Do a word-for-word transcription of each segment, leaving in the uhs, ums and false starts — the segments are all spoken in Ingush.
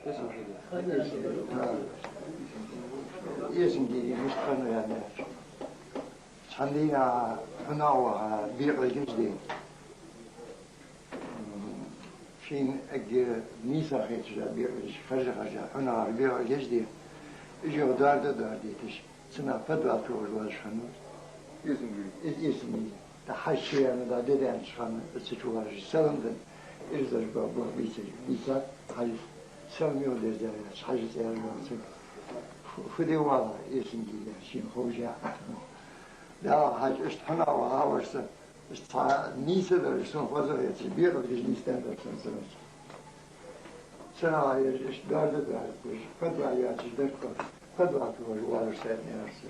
Эсангири мишта хиннав аьлча, цхьан дийнахьа хьунагӀа ваха бекъалгаш дена. Шийна эггара нийса хеташ бекъалгаш харжа-харжа, хьунагӀа бекъалгаш дена. Уж юха доарда-доардийташ, цунах подвал тохаш воаллаш хиннав. Эсангири. Из Эсангири. ТӀаккха Хьажа чу вена, дӀа де даьннача хана, цу чу воаллаш салам даь, ирзаш ба, бо бийцар, бийцар, Хьажас салам юха дерзадаьлча, Хьажас аьлар йоах цунга: «Фу, фу де воалл хьо, Эсангири?» — аьнна, шийна ховш а. «Далла, Хьажа, иштта хьунагӀа ваха вар со, иштта цхьа нийса дар, сона хоза хеташ, бекъалгаш нийсденна дар сона цунах. Цунах ераш иштта доарда-доардийташ, подвал йоацаш дар тхо, подвал тохаш воаллаш са», — аьнна, аьлар цо.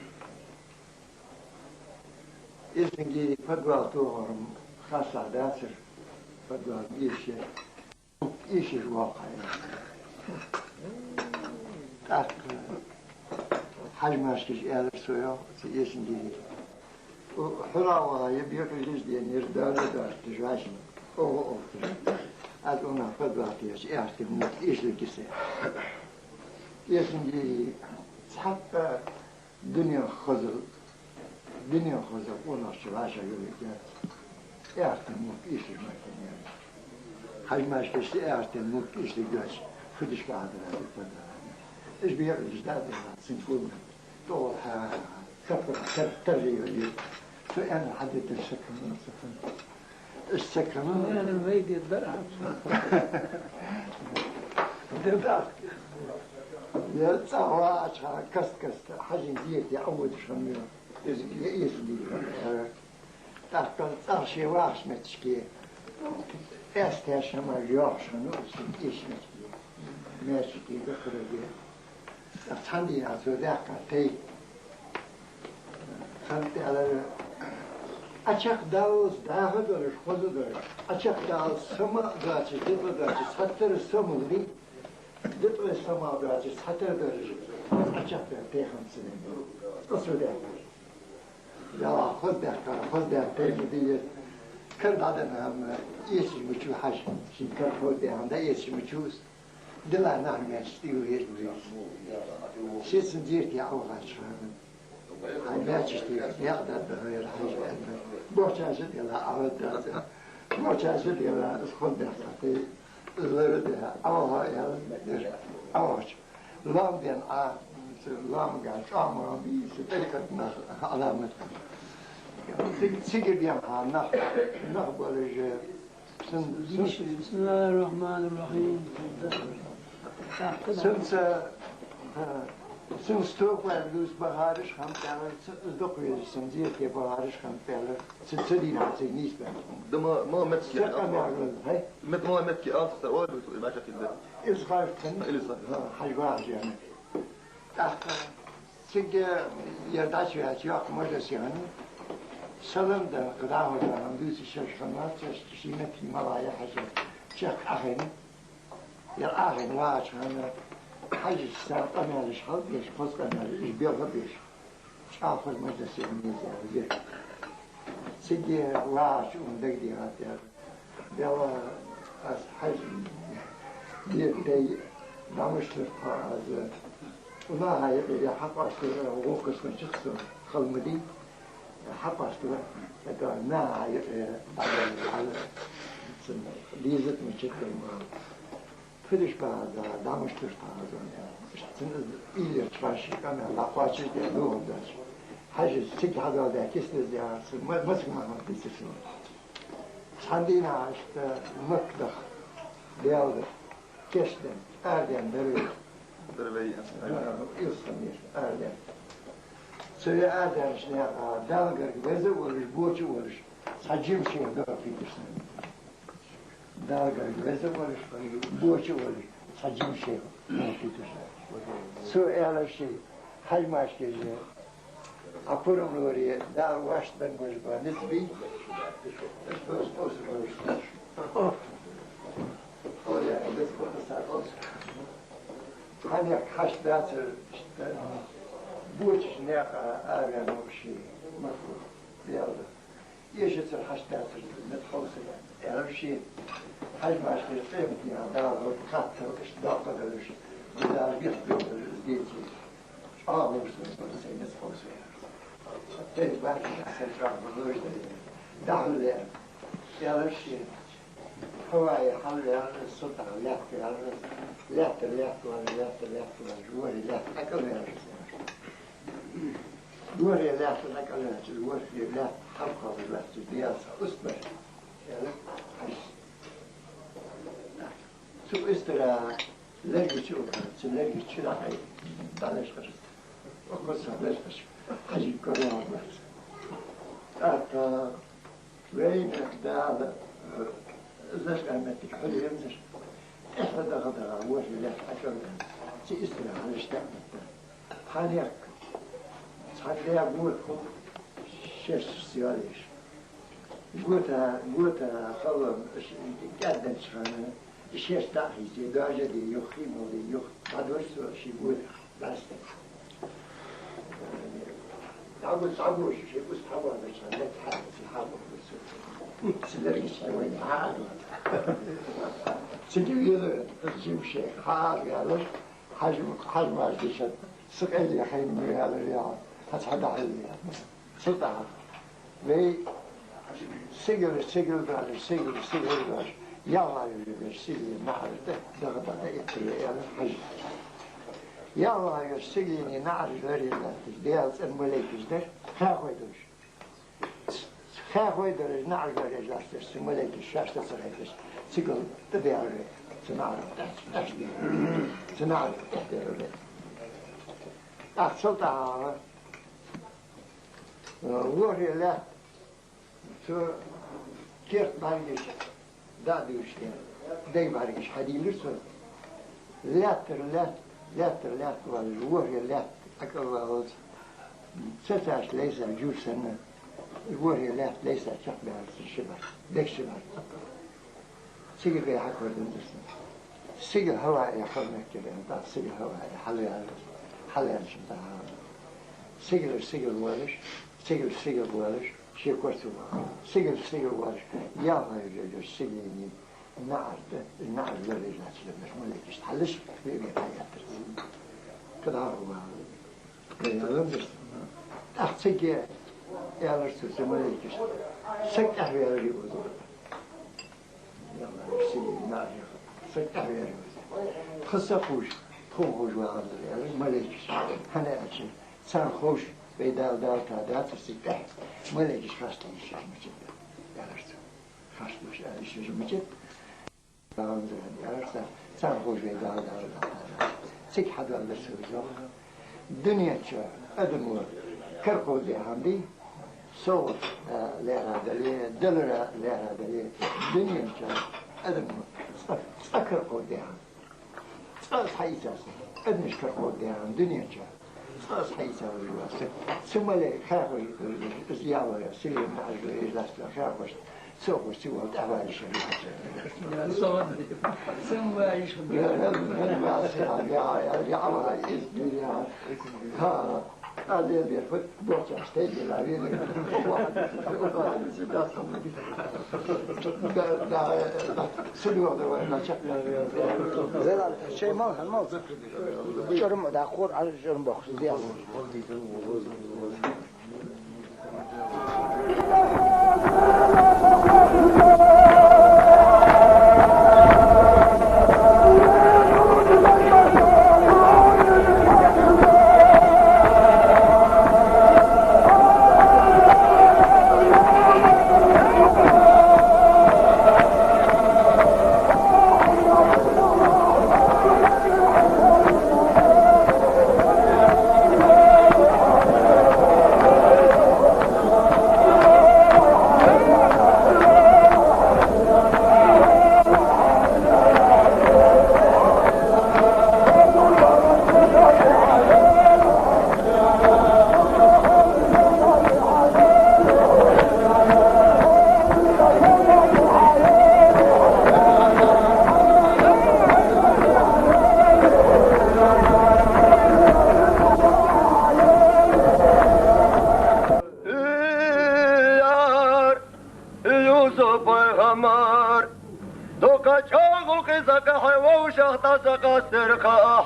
Эсангири подвал тохар-м харцахьа дацар, подвал эшаяр. Эшаш воккха яр. ТӀаккха Хьажа-Машкиша аьлар цо йоах цу Эсангирига: «ХӀара ваха я бекъалгаш дена, ер доарда-доардийташ вӀаши, оаха отташ. Аз унах подвал техача, аьрте мук эшалургья са». Эсангири цхьаккха дунен хозал, дунен хозал къонахчо вӀашагӀйолга яц, аьрте мук эшалургья мара. Хьажа-Машкиша аьрте мук эшалургья йоацаш, фу деш ка хьадар а дика дар. Уж бекъалгаш дӀа а дена, цун кулга тӀагӀолла хьа-, хьа-, хьа-, тар-, тар-, таржа йолга. Цо аьннар хьадита, сакханна, сакханна. Иштта сакханна. Аьннар вай де дар а хьа. Де дар. Ер цӀагӀа вагӀача хана каст-каста Хьажий зерате Ӏоводаш хиннав. Из я Эсангири. ТӀаккха цӀагӀа ше вахача моттиге, эс теш хӀама йоахаш хиннав из, эшача моттиге. Маьждиге, дакхарга. Цхьан дийнахьа цо даьккха тайпа хиннад, аьлар: «Ӏа чакхдаллалца дӀаьха долаш, хоза долаш, Ӏа чакхдаллалца сомал доацаш, дитӀа доацаш, цхьатарра сомал дий, дитӀа сомал доацаш, цхьатарра долаш, Ӏа чакхдаллалца тайпа хиннад са». Цкъа цо даьккхар. Ялла хоза даьккхар, хоза даьккха тайпа дий из. Кара дӀаденна хӀама эцаш ма вий Хьажа, ший кара хоза даь хӀама дӀаэцаш ма вий из. Дилла нах маьчеш тӀа йолаш хеза ма вий из. Ше цун зерате Ӏовахача хана: «Хьай маьчеш тӀа никъ даьд хьо, ер Хьажа», — аьнна. Бохчанца дилла Ӏовадаьд. Бохчанца дилла из хоза даьккха тайпа, из лорадаь, Ӏоваха аьнна, Ӏовахача. Лоам бен Ӏа, цу лоамага чӀоагӀа ма бий, цу тӀарикъата наьха Ӏаламат. Цига, цига бен хьа нах, нах болаш, цун, цун بسم الله الرحمن الرحيم. Цунца, цун стопа луца бахараш хиннаб, аьлар, цу, из дукха везаш, цун зерате бахараш хиннаб, аьлар, цу, цу дийнахьа цига нийсбаьнна. Да ма, ма, мет-, Са къамаьл, хӀай? Мет-, ма, меттиге алца, ой, бача кидда. Илисхан. Илисхан. ХӀа, Хьажа вахача хана. ТӀаккха цига ер дӀачуваьлча, йоккха мажлис яьннай. Салам даь, дӀахо дӀа хӀама дувца шоаш хиннавац, шоаш ший меттиге мел яр Хьажа. Чехка Ӏохайна. Ер Ӏохайна вагӀача хана Хьажас цар къамаьлаш хьалбеш, хоза къамаьлаш, уж белгалбеш. ЧӀоагӀа хоза мажлис яьннай из, аьлар. Цига вагӀача укхунна дагадехад, аьлар: «Даьла, аз Хьажий зерате дӀа мишта лургда тхо, аз наха юкъе хьакъоасталур гӀулакх ма яц сона, хала ма дий, хьакъоасталур, это наха юкъе дӀа, дӀа, цун дезат ма яц тхона». Фу деш ба, да, дӀа мишта лургда тхо, аьлар. Цун из уйла йича, ший къамаьл дӀакхоачашдаь, духар даьча, Хьажас цига хьадоаладаь кица деза, аьлар, цун ма-, масса хӀама дийцар цо. Цхьан дийнахьа иштта Макка даха, Даьла даха, кийчдаьнна, арадаьнна дар вай. Дар вай, а? Да, Илисхан мехка арадаьнна. Цу вай арадаьннача наькъа Далла гарга веза а волаш, боча а волаш, цхьа жима шайх дӀахоттийта сона. Далла гарга веза а волаш, боча а волаш, цхьа жима шайх дӀахоттийта сона. Цо аьлар шийга: «Хьажа-Машкиша, Ӏа пурам лоре, Дала вӀаштӀехьадергдолаш ба низ бий?» Хьанех хьашт дацар, бочача наькъа араваьннав ший Макка, Даьла даха. Эшацара хьашт дацар, мет хьовсар, аьлар шийна. Хьажа-Машкиша къематдийнахьа Дала хьо кхаччалца иштта доккха далаш, Дала гешт долда, дийцача, чӀоагӀа лувш ва, сай низ ховш ва. Тайп бац, сай чӀоагӀа лувш да. ДӀахьулъяьр, ялар ший. Хьаваи хьалваьлар, сутӀа лаьттаваьлар, лаьттара лаьтта ваьлар, лаьттара лаьтта ваьлар, ворхӀе лаьтта тӀакӀалваьлар. ВорхӀе лаьтта тӀакӀалваьлча, ворхӀе лаьтта хьалкхоллаш латташ, Даьла, са уст бар, аьлар Хьажас. Цу устара лерга чу ухар, цу лерга чу дӀакхайкар, дӀалечкъар. Укхаза дӀалечкъаш, Хьажий кора ваьлар. ТӀаккха вайна Дала, э, лечкъар моттиг хьулъензар. Эхь дагӀа-дагӀа ворхӀе лаьтта тӀакӀалваьнна, цу устара хьалаш тӀакхетта. Хьанехк, цхьа даь гота хул, шерсташ йоалаеш. Гота, гота халла кӀаьдденнача хана, шерст дӀа а хийце, дожа де юха, хий мала де юха, дӀадора цо ший гота, дӀастенна. ДӀагуш, дӀагуш, ший уст хьабоалача хана, лаьтта хьаэца, хьабоалача хана, цу лерга чу вайна хьаара. Цига вела жима шайх хьаара ваьлар, Хьажа, Хьажа-Мажа дийшад, са къайле хайна ма ваьлар яхаш, хьа цхьа дӀахьулъяьр. Цул тӀехьагӀа вай сигала, сигала доалаш, сигала, сигала доалаш, ялхлагӀа йолаш йолча сигаленна наӀара тӀа дагӀа-дагӀа эттар вай, аьлар Хьажас. ЯлхлагӀа йолча сигаленна наӀара лораеш латташ, Даьла цӀен малейкаш дар, хьехой долаш. Хьехой долаш, наӀара лораеш латташ, цу малейкаша шоашта ца хайташ, цигала тӀадеррар вай, цу наӀара тӀа, тӀа, цу наӀара тӀа тӀадеррар вай. ТӀаккха цул тӀехьагӀа ворхӀе лаьтта цо керда бӀаргаш дӀадувшаш, дега бӀаргаш хьадийлар цо. Лаьттара лаьтта, лаьттара лаьтта валаш, ворхӀе лаьтта тӀакӀалваллалца, цецаш лайсар жув санна, ворхӀе лаьтта лайсар чакхбаьлар цун ши бӀарг, дега ши бӀарг. Цига бе хьакхор дин дусна. Сигала хьаваи хьалмехкарен, тӀаккха сигала хьаваи хьалваьлар, хьалваьлча тӀехьагӀа. Сигалара сигала волаш, сигала сигала волаш, ший кора цу вагӀа. Сигала сигала волаш, ялхлагӀа йолаш йолча сигаленна наӀара тӀа, наӀара лораеш латташ лелаш малейкаш хьалаш, ве-, ве-, ве-, яттар. КхыдӀа а вагӀа. ТӀаккха цига аьлар цо, цу малейкаша: «Саг тӀехьаваьлар укхаза». Ялла, сигаленна наӀара: «Саг тӀехьаваьлар укхаза. Тха са ховш, тхона ховш вагӀанзар», — аьлар малейкаша. ХӀана аьлча, царна ховш вай Дала далийтадац цига тӀехьа. Малейкаша харц лийша мичад, аьлар цо. Харц лийша, лийша мичад. ВагӀанзар, аьлар цар, царна ховш вай Дала далийтадац. Цига хьадоаладир цо из йоах. Дунен чу адамо кара кховдадаь хӀама дий, совгӀата, а, лаьрхӀа дале, далара лаьрхӀа дале, дунен чу адамо цкъа, цкъа кара кховдадаь хӀама. Цкъа а хьаийцар, адамаша кара кховдадаь хӀама дунен чу. Цкъа а хьаийца вар ва саг. Цу малейкаша хьехой, из ялла, сигаленна наӀара лораеш лаьца хьехош, цо ховш цу вала тӀехваьлча. Зелал, шоай мал, хӀама мал. ЧӀурм даккхар, а чӀурм бохуш, зелал. Уяр, Юсуп пайхамар, дукха чӀоагӀа гӀулакхаш къахье вовшах дӀасакъастар хьа.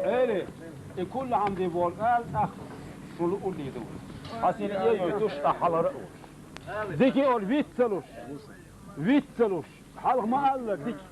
Эли, и кулг хӀама де вола ала тӀаккха шун луург дийду. Хьасина э йойтуш, тӀаккха хьалара а уш. Дика оал виц ца луш. Виц ца луш. Хьалха ма аллара дика.